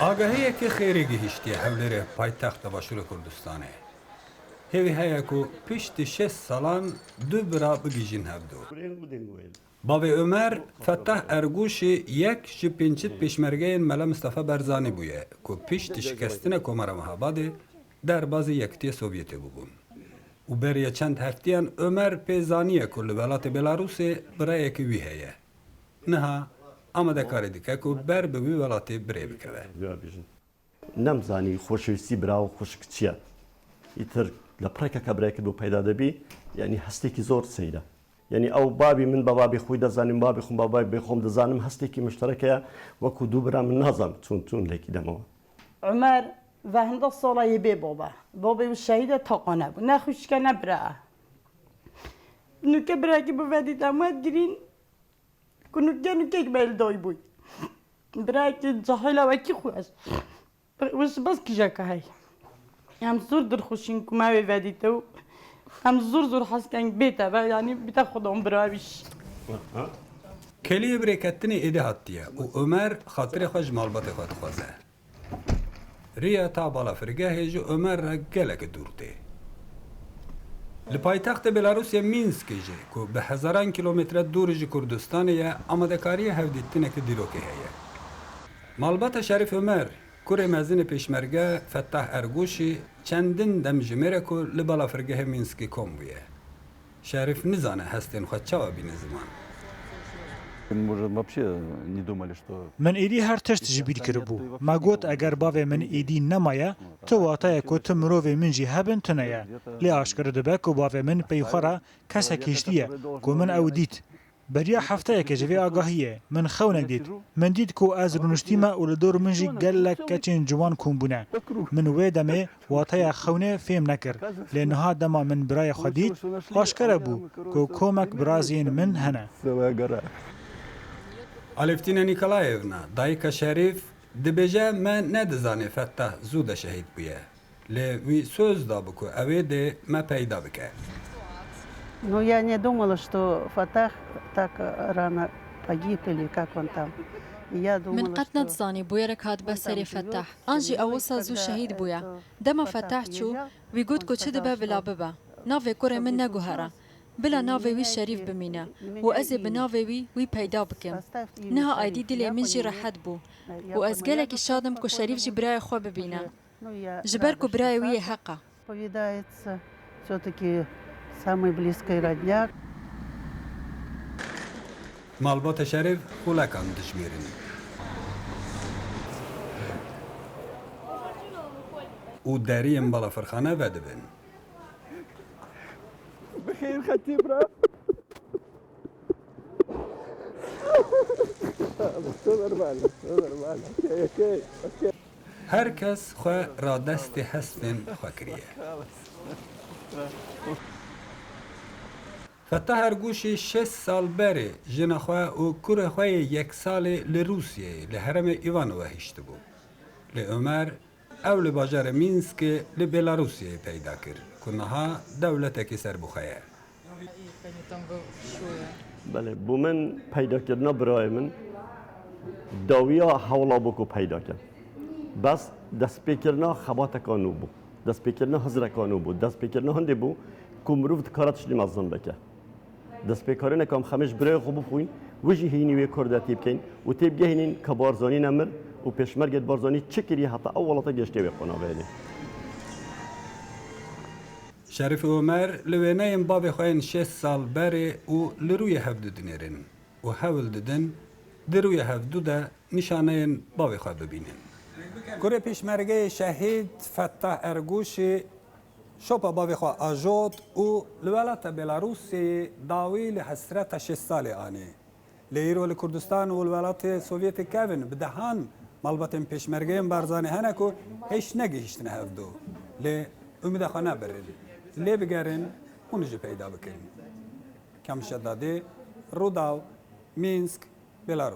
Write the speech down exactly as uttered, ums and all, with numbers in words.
Agahiyeke xêrê gihiştiye Hewlêrê, paytexta Başûrê Kurdistanê. Hêvî heye ku piştî şêst salan du bira bigihîjin hevdu. Bavê Omer, Fetah Ergûşî yek ji pêncî pêşmergeyên Mela Mistefa Barzanî bûye ku piştî şikestina Komara Mehabadê derbazî Yekitiyê Sovyetê bûbûn. Û beriya çend heftiyan Omer pê zaniye ku li welatê Belarusê birayekî wî heye. Niha amadekarî dike ku ber bi wî welatê birê bikeve. Nemzanî xweşewîstî bira û xwişk çi ye. Îtir li pirêkeke birayekî dû peyda dibî, yanî hestekî zor seyr e. Yanî ew babî min, bi babê xwe dizanim, babê xwe, bi babê xwe dizanim, hestekî muşterek heye, wekû dû bira min nazan çûn, çûn lêkî dema we. Omer vehinda sala yê bê bab e. Babê wî şehîd e, taqa nebû. Ne xwişk e, ne bira e. Nûke birayekî bi vedît em wet girîn. Ku nûke nûkek me li dayî bûy. Birayekî cahil e, wekî xwe ez. Wis bes kîjeka hey. Em zor dilxweş in ku me wê vedîte û em zor zor hez ken bête ve, yanî bîte xwedan bira wî jî. Keliyê birêketinê êdî hatiye û Omer xatirê xwe ji malbatê xwe dixwaze. Riya ta balafirgehê ji Omer re gelek dûr tê. Li paytextê Belarusê Mînskê jî, ku bi hezaran kîlometre dûr ji Kurdistanê ye, amadekariyê hevdîtineke dîrokê heye. Malbata Şerîf Omer, kurê mezinê pêşmerge Fetah Ergûşî, çendin demjimêr e ku li balafirgehê Mînskê kom bûye. Şerîf nizane hestên xwe çawa bîne ziman. Мы же вообще не думали, что Min êdî her tişt ji bîr kiribû. Me got, eger bavê min êdî nemaye, tu wateye ku tu mirovê min jî hebin tune ye. Lê aşkere dibe ku bavê min pey xwe re kesek hiştiye ku min ew dît. Beriya hefteyekê ji vê agahiyê min xewnek dît. Min dît ku ez rûniştîme û li dor min jî gelek keçên ciwan kom bûne. Min wê demê wateya xewnê fêm nekir. Lê niha dema min birayê xwe dît, aşkere bû ku komek biraziyên min hene. Alevtîna Nîkolayevna, dayika Şerîf, dibêje, me nedizanî Fetah zû de şehîd bûye. Lê wî soz dabû ku ew ê dê me peyda bike. Ну, я не думала, что Фатах так рано погиб или как он там. Я думала, Min qet nedizanî bûyerek hatibe serê Fetah. An jî ew wisa zû şehîd bûye. Dema Fetah çû, wî got ku çi dibe bila bibe. Navê kurê min neguhere. Bila navê wî Şerîf bimîne. Û ez ê bi navê wî, wî peyda bikim. Niha aydî dilê min jî rehet bû. Û ez gelekî şad im ku Şerîf jî birayê xwe bibîne. Ji ber ku birayê wî yê heq e. Всё-таки самый близкий родня. Malbata Şerîf xulekan dijmêrin û deriyên balafirxane vedibin. Bi xêr xetî bira. Her kes xwe radestê hestên xwe kiriye. Fetah Ergûşî şêst sal berê jina xwe û kurê xwe yê yek salê li Rûsyayê, li herêmê Îvanova hiştibû. Lê Omer ew li bajarê Mînskê li Belarûsyayê peyda kir, ku niha dewletekî serbixwe ye. Belê, bo min peydakirina birayê min dawiya hewla bû ku peyda ke. Bes destpêkirina xebateka nû bû. Destpêkirina hizreka nû bû. Destpêkirina hindê bû ku mirov dikare tiştê mezin bike. Destpêkarîneka em xemê ji birayê xwe bixwîn, wê jî hînî wê kar de tê bikeyn û tê bigehînîn ke Barzanî nemir û pêşmergê Barzanî çi kiriye heta ew welata gihiştê wê qonaveyê. Şerîf û Omer li wêneyên bavê xwe yên şêst sal berê û li rûyê hevdu dinêrin û hewl didin di rûyê hevdu de nîşaneyên bavê xwe bibînin. Kurê pêşmergeyê şehîd Fetah Ergûşî şopa bavê xwe ajot û li welata Belarûsê dawî li hesreta şêst salê anî. Lê îro li Kurdistan û li welatê Sovyetê kevin bi dehan malbatên pêşmergeyên Barzanî hene ku hêj negihîştine hevdu. Lê umîda xwe nebirin. Lê bigerin hûn jî peyda bikin. Kamil Şedadî, Rûdaw, Mînsk, Belarûs.